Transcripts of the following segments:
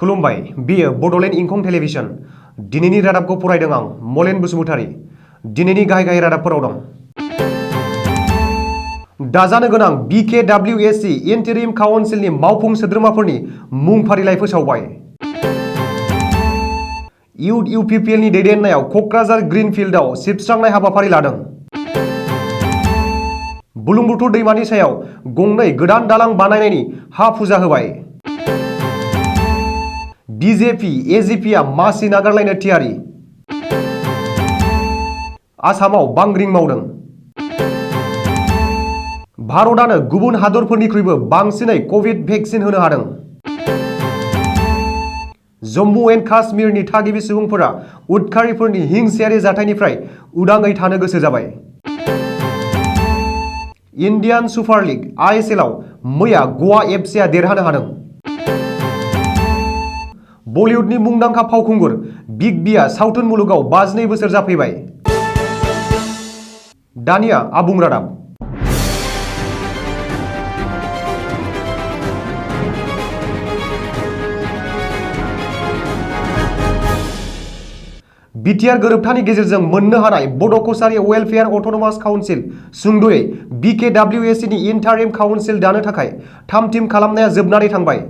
खुलुमबाय, बेयो बड'लेण्ड इंखं टेलिभिजन। दिनैनि रादाबखौ फरायदों आं मलेन बसुमतारी। दिनैनि गाहाय रादाबफोराव दं। दाजानो गोनां BKWSC इन्टारिम काउन्सिलनि मावफुं सोद्रोमाफोरनि मुं फारिलाइ फोसावबाय। इउथ UPPLनि दैदेननायाव क'क्राझार ग्रीनफिल्डआव सिबस्रांनाय हाबाफारि लादों। बुरलुंबुथुर दैमानि सायाव गंनै गोदान दालां बानायनायनि हा फुजा होबाय। BJP AGPआ मासि नागारलायनो थियारि। आसामाव बांग्रिं मावदों। भारतआनो गुबुन हादरफोरनिख्रुइबो बांसिनै कभिड भेक्सिन होनो हादों। जम्मु एन्ड काश्मीरनि थागिबि सुबुंफोरा उदखारिफोरनि हिंसायारि जाथायनिफ्राय उदाङै थानो गोसो जाबाय। इन्डियान सुपार लिग ISLआव मैया ग'वा FCआ देरहानो हादों। बलिउडनि मुंदांखा फावखुंगुर बिग बीआ सावथुन मुलुगाव 52 बोसोर जाफैबाय। दानिया आबुं रादाब। बिटिआर गोरोबथानि गेजेरजों मोननो हानाय बड' कछारी वेलफेयार अट'नमास काउन्सिल सुंद'यै BKWSCनि इन्टारिम काउन्सिल दानो थाखाय थाम-थिम खालामनाया जोबनानै थांबाय।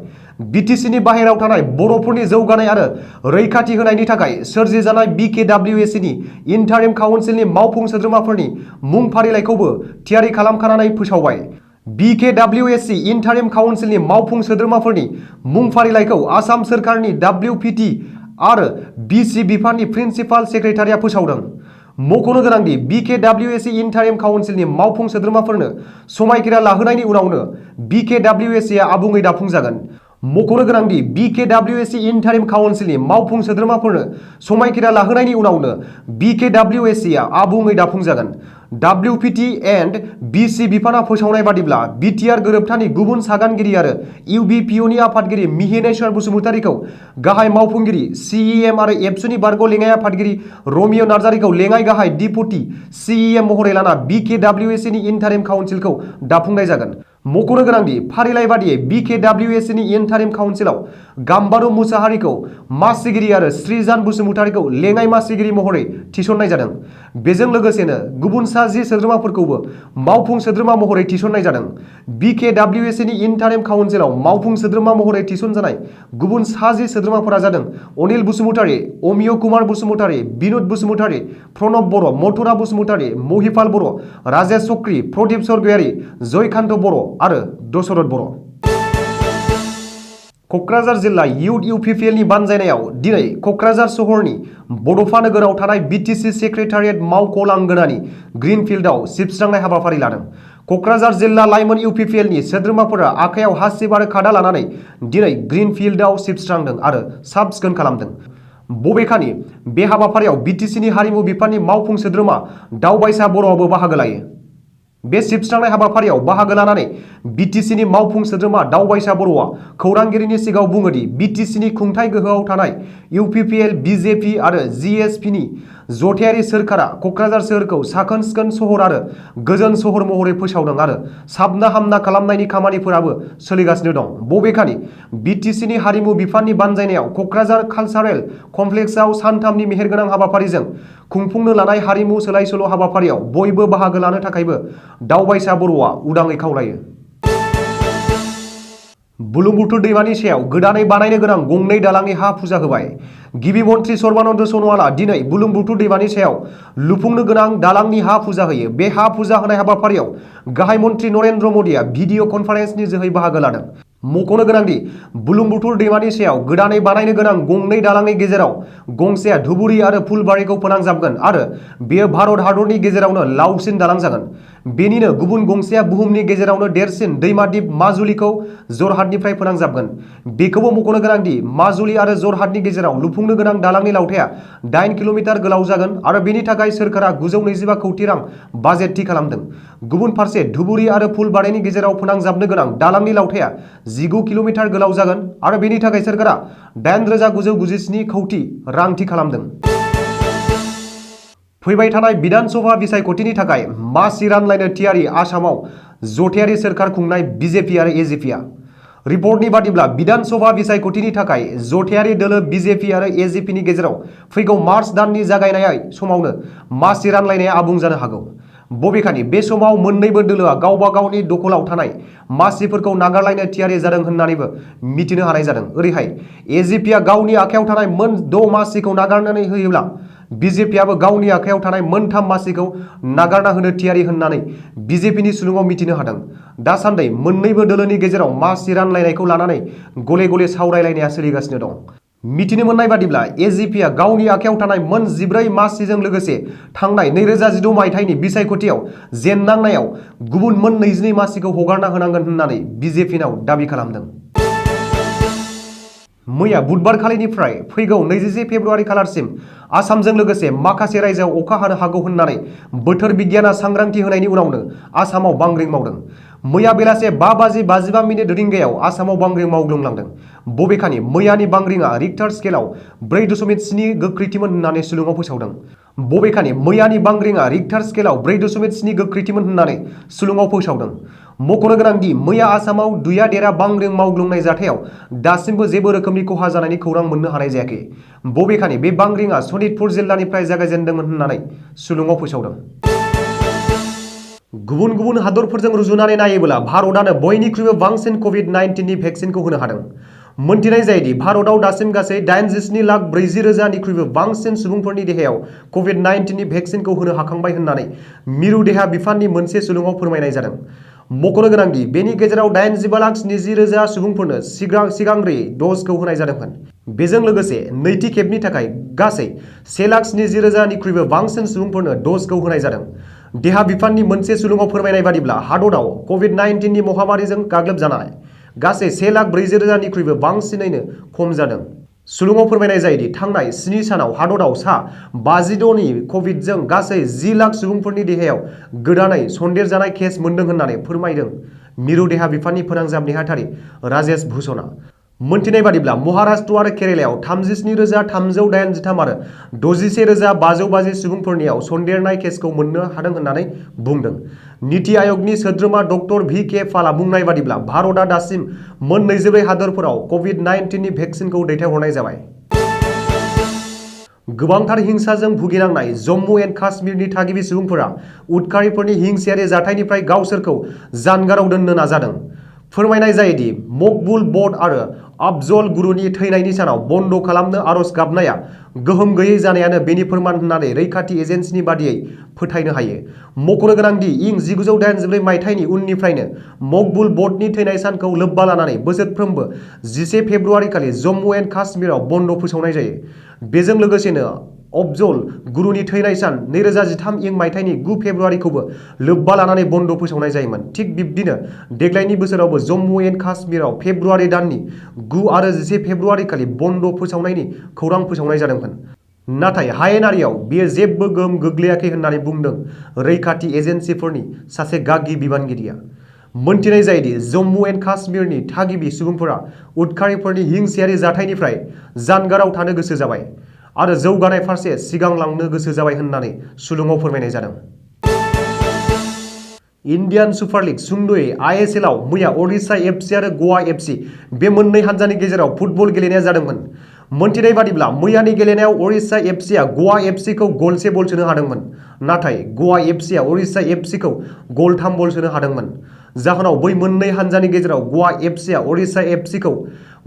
BTCनि बाहेरायाव थानाय बर'फोरनि जौगानाय आरो रैखाथि होनायनि थाखाय सोरजिजानाय BKWSCनि इन्टारिम काउन्सिलनि मावफुं सोद्रोमाफोरनि मुं फारिलाइखौबो थियारि खालामखानानै फोसावबाय। BKWSC इन्टारिम काउन्सिलनि मावफुं सोद्रोमाफोरनि मुं फारिलाइखौ आसाम सोरखारनि WPT आरो BC बिफाननि प्रिन्सिपाल सेक्रेटारिया फोसावदों। मख'नो गोनांदि BKWSC इन्टारिम काउन्सिलनि मावफुं सोद्रोमाफोरनो समायखिरा लाहोनायनि उनावनो BKWSCआ आबुङै दाफुंजागोन। मख'नो गोनांदि BKWSC इन्टारिम काउन्सिलनि मावफुं सोद्रोमाफोरनो समायखिरा लाहोनायनि उनावनो BKWSCआ आबुङै दाफुंजागोन। WPT एन्ड BC बिफाना फोसावनाय बादिब्ला बिटिआर गोरोबथानि गुबुन सागानगिरि आरो UBPOनि आफादगिरि मिहिनेश्वर बसुमतारीखौ गाहाय मावफुंगिरि CEM आरो एबसुनि बारग' लेङाइ आफादगिरि रमिय' नार्जारिखौ लेङाइ गाहाय डिपुटि CEM महरै लाना BKWSCनि इन्टारिम काउन्सिलखौ दाफुंनाय जागोन। मख'नो गोनांदि फारिलाइ बादियै BKWSCनि इन्टारिम काउन्सिलाव गाम्बारु मुसाहारिखौ मासिगिरि आरो श्रीजान बसुमतारीखौ लेङाइ मासिगिरि महरै थिसननाय जादों। बेजों लोगोसेनो गुबुन सा 10 सोद्रोमाफोरखौबो मावफुं सोद्रोमा महरै थिसननाय जादों। BKWSCनि इन्टारिम काउन्सिलाव मावफुं सोद्रोमा महरै थिसनजानाय गुबुन सा 10 सोद्रोमाफोरा जादों अनिल बसुमतारी, अमिय कुमार बसुमतारी, बिनुद बसुमतारी, प्रणब बर', मथुरा बसुमतारी, महिपाल बर', राजेश चक्री, प्रदीप स्वर्गयारी, जयकान्त बर' आरो दशरथ बर'। क'क्राझार जिल्ला इउथ UPPLनि बानजायनायाव दिनै क'क्राझार सहरनि बड'फा नोगोराव थानाय BTC सेक्रेटारियेट मावख' लांगोनानि ग्रीनफिल्डआव सिबस्रांनाय हाबाफारि लादों। क'क्राझार जिल्ला लाइमोन UPPLनि सोद्रोमाफोरा आखायाव हासिब आरो खादा लानानै दिनै ग्रीनफिल्डआव सिबस्रांदों आरो साब-सिखोन खालामदों। बबेखानि बे हाबाफारियाव BTCनि हारिमु बिफाननि मावफुं सोद्रोमा दावबायसा बर'आबो बाहागो लायो। बे सिबस्रांनाय हाबाफारियाव बाहागो लानानै BTCनि मावफुं सोद्रोमा दावबायसा बर'आ खौरांगिरिनि सिगाङाव बुङोदि BTCनि खुंथाय गोहोआव थानाय UPPL, BJP आरो GSPनि जथायारि सोरखारा क'क्राझार सोहोरखौ साखोन-सिखोन सहर आरो गोजोन सहर महरै फोसावदों आरो साबना हामना खालामनायनि खामानिफोराबो सोलिगासिनो दं। बबेखानि BTCनि हारिमु बिफाननि बानजायनायाव क'क्राझार कालचारेल कमप्लेक्सआव सानथामनि मेहेरगोनां हाबाफारिजों खुंफुंनो लानाय हारिमु सोलाय-सोल' हाबाफारियाव बयबो बाहागो लानो थाखायबो दावबायसा बर'आ उदाङै खावलायो। बुरलुंबुथुर दैमानि सायाव गोदानै बानायनो गोनां गंनै दालांनि हा फुजा होबाय। गिबि मन्थ्रि सर्बानन्द सन'वालआ दिनै बुरलुंबुथुर दैमानि सायाव लुफुंनो गोनां दालांनि हा फुजा होयो। बे हा फुजा होनाय हाबाफारियाव गाहाय मन्थ्रि नरेन्द्र मदिआ भिडिअ कनफारेन्सनि जोहै बाहागो लादों। मख'नो गोनांदि बुरलुंबुथुर दैमानि सायाव गोदानै बानायनो गोनां गंनै दालांनि गेजेराव गंसेया धुबुरी आरो फुलबारीखौ फोनांजाबगोन आरो बेयो भारत हादरनि गेजेरावनो लावसिन दालां जागोन। बेनिनो गुबुन गंसेया बुहुमनि गेजेरावनो देरसिन दैमा दिप माजुलिखौ जरहाटनिफ्राय फोनांजाबगोन। बेखौबो मख'नो गोनांदि माजुलि आरो जरहाटनि गेजेराव लुफुंनो गोनां दालांनि लावथाइया 8 किल'मिटार गोलाव जागोन आरो बेनि थाखाय सोरखारा 925 कौटि रां बाजेट थि खालामदों। गुबुन फारसे धुबुरी आरो फुलबारीनि गेजेराव फोनांजाबनो गोनां दालांनि लावथाइया 19 किल'मिटार गोलाव जागोन आरो बेनि थाखाय सोरखारा 8,997 कौटि रां थि खालामदों। फैबाय थानाय बिधान सभा बिसायख'थिनि थाखाय मासि रानलायनो थियारि आसामाव जथायारि सोरखार खुंनाय BJP आरो AGPआ। रिपर्टनि बादिब्ला विधान सभा बिसायख'थिनि थाखाय जथायारि दोलो बिजेपि आरो एजिपिनि गेजेराव फैगौ मार्च दाननि जागायनाय समावनो मासि रानलायनाया आबुं जानो हागौ। बबेखानि बे समाव मोन्नैबो दोलोआ गावबा गावनि दखलाव थानाय मासिफोरखौ नागारलायनो थियारि जादों होन्नानैबो मिथिनो हानाय जादों। ओरैहाय एजिपिआ गावनि आखायाव थानाय मोन 6 मासिखौ नागारनानै होयोब्ला बिजेपिआबो गावनि आखायाव थानाय मोन 3 मासिखौ नागारना होनो थियारि होन्नानै बिजेपिनि सुलुङाव मिथिनो हादों। दासान्दि मोन्नैबो दोलोनि गेजेराव मासि रानलायनायखौ लानानै गले गले सावरायलायनाया सोलिगासिनो दं। मिथिनो मोननाय बादिब्ला एजिपिआ गावनि आखायाव थानाय मोन 14 मासिजों लोगोसे थांनाय 2016 मायथाइनि बिसायख'थियाव जेननांनायाव गुबुन मोन 22 मासिखौ हगारना होनांगोन होन्नानै बिजेपिनाव दाबि खालामदों। मैया बुधबारखालिनिफ्राय फैगौ 21 फेब्रुआरि खालारसिम आसामजों लोगोसे माखासे रायजोआव अखा हानो हागौ होन्नानै बोथोर बिगियाना सांग्रांथि होनायनि उनावनो आसामाव बांग्रिं मावदों। मैया बेलासे 5:55 रिंगायाव आसामाव बांग्रिं मावग्लुंलांदों। बबेखानि मैयानि बांग्रिंआ रिक्टार स्केलाव 4.7 गोख्रैथिमोन होन्नानै सुलुङाव फोसावदों। बबेखानि मैयानि बांग्रिंआ रिक्टार स्केलाव 4.7 गोख्रैथिमोन होन्नानै सुलुङाव फोसावदों। मख'नो गोनांदि मैया आसामाव दुया-देरा बांग्रिं मावग्लुंनाय जाथायाव दासिमबो जेबो रोखोमनि खहा जानायनि खौरां मोननो हानाय जायाखै। बबेखानि बे बांग्रिंआ सनितपुर जिल्लानिफ्राय जागायजेन्दोंमोन होन्नानै सुलुङाव फोसावदों। गुबुन गुबुन हादरफोरजों रुजुनानै नायोब्ला भारतआनो बयनिख्रुइबो बांसिन कभिड-19 नि भेक्सिनखौ होनो हादों। मोनथिनाय जायोदि भारतआव दासिम गासै 87,40,000निख्रुइबो बांसिन सुबुंफोरनि देहायाव कभिड-19 नि भेक्सिनखौ होनो हाखांबाय होन्नानै मिरु देहा बिफाननि मोनसे सुलुङाव फोरमायनाय जादों। मख'नो गोनांदि बेनि गेजेराव 85,70,000 सुबुंफोरनो सिगांग्रोयै द'जखौ होनाय जादोंमोन। बेजों लोगोसे नैथि खेबनि थाखाय गासै 1,70,000निख्रुइबो बांसिन सुबुंफोरनो द'जखौ होनाय जादों। देहा बिफाननि मोनसे सुलुङाव फोरमायनाय बादिब्ला हादराव कभिड-19 नि महामारिजों गाग्लोबजानाय गासै 1,40,000निख्रुइबो बांसिनैनो खम जादों। सुलुङाव फोरमायनाय जायोदि थांनाय 7 सानाव हादराव सा 56 नि कभिडजों गासै 10 लाख सुबुंफोरनि देहायाव गोदानै सन्देरजानाय केस मोन्दों होन्नानै फोरमायदों मिरु देहा बिफाननि फोनांजाब नेहाथारि राजेश भूषणआ। मोनथिनाय बादिब्ला महाराष्ट्र आरो केरेलायाव 37,383 आरो 61,550 सुबुंफोरनियाव सन्देरनाय केसखौ मोननो हादों होन्नानै बुंदों। नीति आयगनि सोद्रोमा डक्टर भि.के. पालआ बुंनाय बादिब्ला भारतआ दासिम मोन 24 हादोरफोराव कभिड-19 नि भेक्सिनखौ दैथायहरनाय जाबाय। गोबांथार हिंसाजों भुगिनांनाय जम्मु एन्ड काश्मीरनि थागिबि सुबुंफोरा उदखारिफोरनि हिंसायारि जाथायनिफ्राय गावसोरखौ जानगाराव दोननो नाजादों। फोरमायनाय जायोदि मकबुल बट आरो अफजल गुरुनि थैनायनि सानाव बन्द खालामनो आरज गाबनाया गोहोम गैयै जानायानो बेनि फोरमान होन्नानै रैखाथि एजेन्सिनि बादियै फोथायनो हायो। मख'नो गोनांदि इं 1984 मायथाइनि उननिफ्रायनो मकबुल बटनि थैनाय सानखौ लोब्बा लानानै बोसोरफ्रोमबो 11 फेब्रुआरिखालि जम्मु एन्ड काश्मीराव बन्द फोसावनाय जायो। बेजों लोगोसेनो अफजल गुरुनि थैनाय सान 2013 इं मायथाइनि 9 फेब्रुआरिखौबो लोब्बा लानानै बन्द फोसावनाय जायोमोन। थिग बिब्दिनो देग्लायनि बोसोरावबो जम्मु एन्ड काश्मीराव फेब्रुआरि दाननि 9 आरो 11 फेब्रुआरिखालि बन्द फोसावनायनि खौरां फोसावनाय जादोंमोन। नाथाय हायेनारियाव बेयो जेबो गोहोम गोग्लैयाखै होन्नानै बुंदों रैखाथि एजेन्सिफोरनि सासे गागि बिबानगिरिया। मोनथिनाय जायोदि जम्मु एन्ड काश्मीरनि थागिबि सुबुंफोरा उदखारिफोरनि हिंसायारि जाथायनिफ्राय जानगाराव थानो गोसो जाबाय आरो जौगानाय फारसे सिगांलांनो गोसो जाबाय होन्नानै सुलुङाव फोरमायनाय जादों। इन्डियान सुपार लिग सुंद'यै आइएसएलआव मैया ओडिशा एफसि आरो ग'वा एफसि बे मोननै हान्जानि गेजेराव फुटबल गेलेनाया जादोंमोन। मोनथिनाय बादिब्ला मैयानि गेलेनायाव ओडिशा एफसिआ ग'वा एफसिखौ गल 1 सोनो हादोंमोन। नाथाय ग'वा एफसिआ ओडिशा एफसिखौ गल 3 सोनो हादोंमोन। जाहोनाव बै मोननै हान्जानि गेजेराव ग'वा एफसिआ ओडिशा एफसिखौ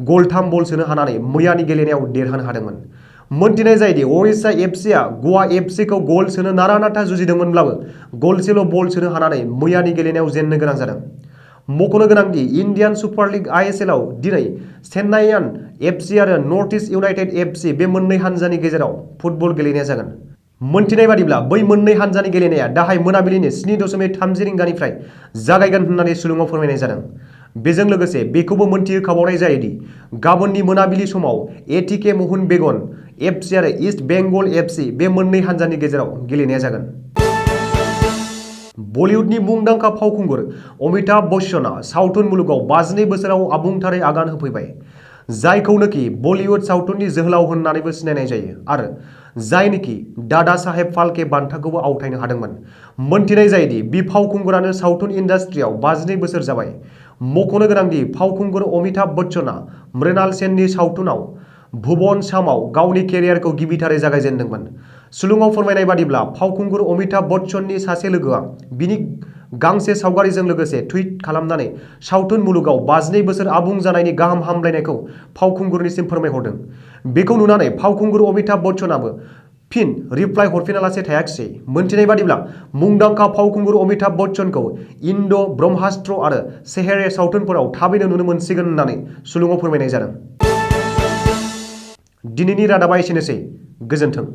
गल 3 सोनो हानानै मैयानि गेलेनायाव देरहानो हादोंमोन। मोनथिनाय जायोदि ओडिशा एफसिआ ग'वा एफसिखौ गल सोनो नारा-नाथा जुजिदोंमोनब्लाबो गलसेल' बल सोनो हानानै मैयानि गेलेनायाव जेननो गोनां जादों। मख'नो गोनांदि इन्डियान सुपार लिग आइएसएलआव दिनै चेन्नाइयान एफसि आरो नर्थ इस्ट इउनाइटेड एफसि बे मोननै हान्जानि गेजेराव फुटबल गेलेनाया जागोन। मोनथिनाय बादिब्ला बै मोननै हान्जानि गेलेनाया दाहाय मोनाबिलिनि 7:30 रिंगानिफ्राय जागायगोन होन्नानै सुलुङाव फोरमायनाय जादों। बेजों लोगोसे बेखौबो मोनथिहोखाबावनाय जायोदि गाबोननि मोनाबिलि समाव एटिके मोहन बेगन एफसि आरो इस्ट बेंगल एफसि बे मोननै हान्जानि गेजेराव गेलेनाया जागोन। बलिउडनि मुंदांखा फावखुंगुर अमिताभ बच्चनआ सावथुन मुलुगाव 52 बोसोराव आबुंथारै आगान होफैबाय। जायखौनोखि बलिउड सावथुननि जोहोलाव होननानैबो सिनायनाय जायो आरो जायनोखि दादा साहेब फाल्के बान्थाखौबो आवथायनो हादोंमोन। मोनथिनाय जायोदि बि फावखुंगुरानो सावथुन इन्डास्ट्रियाव 52 बोसोर जाबाय। मख'नो गोनांदि फावखुंगुर अमिताभ बच्चनआ मृणाल सेननि सावथुनाव भुवन शामआव गावनि केरियारखौ गिबिथारै जागायजेनदोंमोन। सुलुङाव फोरमायनाय बादिब्ला फावखुंगुर अमिताभ बच्चननि सासे लोगोआ बिनि गांसे सावगारिजों लोगोसे टुइट खालामनानै सावथुन मुलुगाव 52 बोसोर आबुं जानायनि गाहाम हामलायनायखौ फावखुंगुरनिसिम फोरमायहरदों। बेखौ नुनानै फावखुंगुर अमिताभ बच्चनाबो फिन रिप्लाइ हरफिनालासे थायाखिसै। मोनथिनाय बादिब्ला मुंदांखा फावखुंगुर अमिताभ बच्चनखौ इन्द' ब्रह्मास्त्र आरो सेहेरे सावथुनफोराव थाबैनो नुनो मोनसिगोन होननानै सुलुङाव फोरमायनाय जादों। दिनैनि रादाबा एसेनोसै। गोजोन्थों।